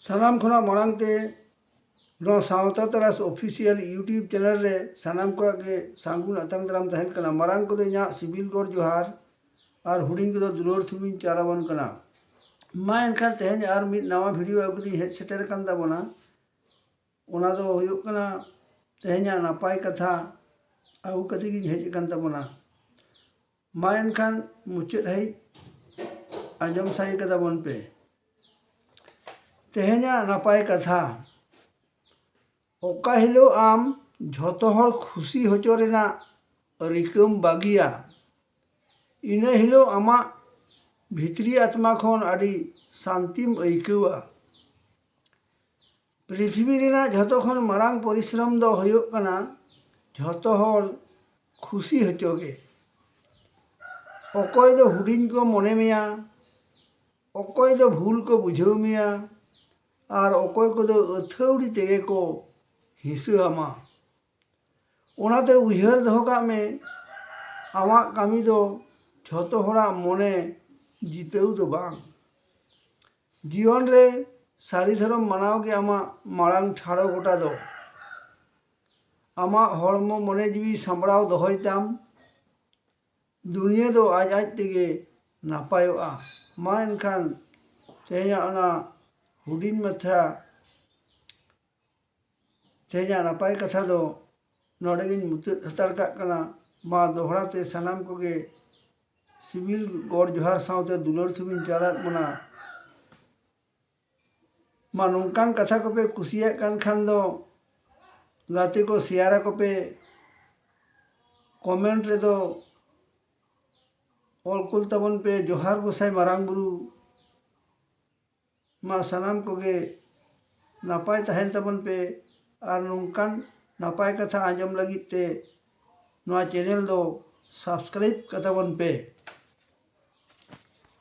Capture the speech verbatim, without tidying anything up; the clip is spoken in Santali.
ᱥᱟᱱᱟᱢ ᱠᱷᱚᱱᱟᱜ ᱢᱟᱲᱟᱝ ᱛᱮ ᱱᱚᱣᱟ ᱥᱟᱶᱛᱟ ᱛᱟᱨᱟᱥ ᱚᱯᱷᱤᱥᱤᱭᱟᱞ YouTube ᱪᱮᱱᱮᱞ ᱨᱮ ᱥᱟᱱᱟᱢ ᱠᱚᱣᱟᱜ ᱜᱮ ᱥᱟᱹᱜᱩᱱ ᱟᱛᱟᱝ ᱫᱟᱨᱟᱢ ᱛᱟᱦᱮᱱ ᱠᱟᱱᱟ᱾ ᱢᱟᱨᱟᱝ ᱠᱚᱫᱚ ᱤᱧᱟᱹᱜ ᱥᱤᱵᱤᱞ ᱜᱚᱰ ᱡᱚᱦᱟᱨ ᱟᱨ ᱦᱩᱰᱤᱧ ᱠᱚᱫᱚ ᱫᱩᱞᱟᱹᱲ ᱛᱷᱩᱢᱤᱧ ᱪᱟᱞ ᱟᱵᱚᱱ ᱠᱟᱱᱟ᱾ ᱢᱟ ᱮᱱᱠᱷᱟᱱ ᱛᱮᱦᱮᱧ ᱟᱨ ᱢᱤᱫ ᱱᱟᱣᱟ ᱵᱷᱤᱰᱤᱭᱳ ᱟᱹᱜᱩ ᱛᱤᱧ ᱦᱮᱡ ᱥᱮᱴᱮᱨ ᱟᱠᱟᱱ ᱛᱟᱵᱚᱱᱟ᱾ ᱚᱱᱟ ᱫᱚ ᱦᱩᱭᱩᱜ ᱠᱟᱱᱟ ᱛᱮᱦᱮᱧᱟᱜ ᱱᱟᱯᱟᱭ ᱠᱟᱛᱷᱟ ᱟᱹᱜᱩ ᱠᱟᱛᱮ ᱜᱤᱧ ᱦᱮᱡ ᱟᱠᱟᱱ ᱛᱟᱵᱚᱱᱟ᱾ ᱢᱟ ᱮᱱᱠᱷᱟᱱ ᱢᱩᱪᱟᱹᱫ ᱦᱟᱹᱵᱤᱡ ᱟᱸᱡᱚᱢ ᱥᱟᱭ ᱠᱟᱛᱟ ᱵᱚᱱ ᱯᱮ᱾ ᱛᱮᱦᱮᱧᱟᱜ ᱱᱟᱯᱟᱭ ᱠᱟᱛᱷᱟ᱾ ᱚᱠᱟ ᱦᱤᱞᱳᱜ ᱟᱢ ᱡᱷᱚᱛᱚ ᱦᱚᱲ ᱠᱷᱩᱥᱤ ᱦᱚᱪᱚ ᱨᱮᱱᱟᱜ ᱨᱤᱠᱟᱹᱢ ᱵᱟᱹᱜᱤᱭᱟ, ᱤᱱᱟᱹ ᱦᱤᱞᱳᱜ ᱟᱢᱟᱜ ᱵᱷᱤᱛᱨᱤ ᱟᱛᱢᱟ ᱠᱷᱚᱱ ᱟᱹᱰᱤ ᱥᱟᱱᱛᱤᱢ ᱟᱹᱭᱠᱟᱹᱣᱟ᱾ ᱯᱨᱤᱛᱷᱤᱵᱤ ᱨᱮᱱᱟᱜ ᱡᱷᱚᱛᱚ ᱠᱷᱚᱱ ᱢᱟᱨᱟᱝ ᱯᱚᱨᱤᱥᱨᱚᱢ ᱫᱚ ᱦᱩᱭᱩᱜ ᱠᱟᱱᱟ ᱡᱷᱚᱛᱚ ᱦᱚᱲ ᱠᱷᱩᱥᱤ ᱦᱚᱪᱚ ᱜᱮ᱾ ᱚᱠᱚᱭ ᱫᱚ ᱦᱩᱰᱤᱧ ᱠᱚ ᱢᱚᱱᱮ ᱢᱮᱭᱟ, ᱚᱠᱚᱭ ᱫᱚ ᱵᱷᱩᱞ ᱠᱚ ᱵᱩᱡᱷᱟᱹᱣ ᱢᱮᱭᱟ, ᱟᱨ ᱚᱠᱚᱭ ᱠᱚᱫᱚ ᱟᱹᱛᱷᱟᱹᱣᱲᱤ ᱛᱮᱜᱮ ᱠᱚ ᱦᱤᱸᱥᱟᱹ ᱟᱢᱟ᱾ ᱚᱱᱟᱛᱮ ᱩᱭᱦᱟᱹᱨ ᱫᱚᱦᱚ ᱠᱟᱜ ᱢᱮ, ᱟᱢᱟᱜ ᱠᱟᱹᱢᱤ ᱫᱚ ᱡᱷᱚᱛᱚ ᱦᱚᱲᱟᱜ ᱢᱚᱱᱮ ᱡᱤᱛᱟᱹᱣ ᱫᱚ ᱵᱟᱝ᱾ ᱡᱤᱭᱚᱱ ᱨᱮ ᱥᱟᱹᱨᱤ ᱫᱷᱚᱨᱚᱢ ᱢᱟᱱᱟᱣ ᱜᱮ ᱟᱢᱟᱜ ᱢᱟᱲᱟᱝ ᱴᱷᱟᱲᱚ ᱜᱚᱴᱟ ᱫᱚ᱾ ᱟᱢᱟᱜ ᱦᱚᱲᱢᱚ ᱢᱚᱱᱮ ᱡᱤᱣᱤ ᱥᱟᱢᱵᱲᱟᱣ ᱫᱚᱦᱚᱭ ᱛᱟᱢ, ᱫᱩᱱᱤᱭᱟᱹ ᱫᱚ ᱟᱡ ᱟᱡ ᱛᱮᱜᱮ ᱱᱟᱯᱟᱭᱚᱜᱼᱟ᱾ ᱢᱟ ᱮᱱᱠᱷᱟᱱ ᱛᱮᱦᱮᱧᱟᱜ ᱚᱱᱟ ᱦᱩᱰᱤᱧ ᱢᱟᱪᱷᱟ ᱛᱮᱦᱮᱧᱟᱜ ᱱᱟᱯᱟᱭ ᱠᱟᱛᱷᱟ ᱫᱚ ᱱᱚᱰᱮ ᱜᱤᱧ ᱢᱩᱪᱟᱹᱫ ᱦᱟᱛᱟᱲ ᱠᱟᱜ ᱠᱟᱱᱟ᱾ ᱢᱟ ᱫᱚᱦᱲᱟ ᱛᱮ ᱥᱟᱱᱟᱢ ᱠᱚᱜᱮ ᱥᱤᱵᱤᱞ ᱜᱚᱰ ᱡᱚᱦᱟᱨ ᱥᱟᱶᱛᱮ ᱫᱩᱞᱟᱹᱲ ᱛᱷᱩᱢᱤᱧ ᱪᱟᱞᱟᱫ ᱵᱚᱱᱟ᱾ ᱢᱟ ᱱᱚᱝᱠᱟᱱ ᱠᱟᱛᱷᱟ ᱠᱚᱯᱮ ᱠᱩᱥᱤᱭᱟᱜ ᱠᱟᱱ ᱠᱷᱟᱱ ᱫᱚ ᱜᱟᱛᱮ ᱠᱚ ᱥᱮᱭᱟᱨ ᱟᱠᱚ ᱯᱮ, ᱠᱚᱢᱮᱱᱴ ᱨᱮᱫᱚ ᱚᱞ ᱠᱩᱞ ᱛᱟᱵᱚᱱ ᱯᱮ, "ᱡᱚᱦᱟᱨ ᱜᱚᱸᱥᱟᱭ ᱢᱟᱨᱟᱝ ᱵᱩᱨᱩ᱾" ᱢᱟ ᱥᱟᱱᱟᱢ ᱠᱚᱜᱮ ᱱᱟᱯᱟᱭ ᱛᱟᱦᱮᱱ ᱛᱟᱵᱚᱱ ᱯᱮ ᱟᱨ ᱱᱚᱝᱠᱟᱱ ᱱᱟᱯᱟᱭ ᱠᱟᱛᱷᱟ ᱟᱸᱡᱚᱢ ᱞᱟᱹᱜᱤᱫ ᱛᱮ ᱱᱚᱣᱟ ᱪᱮᱱᱮᱞ ᱫᱚ ᱥᱟᱵᱥᱠᱨᱟᱭᱤᱵ ᱠᱟᱛᱟ ᱵᱚᱱ ᱯᱮ᱾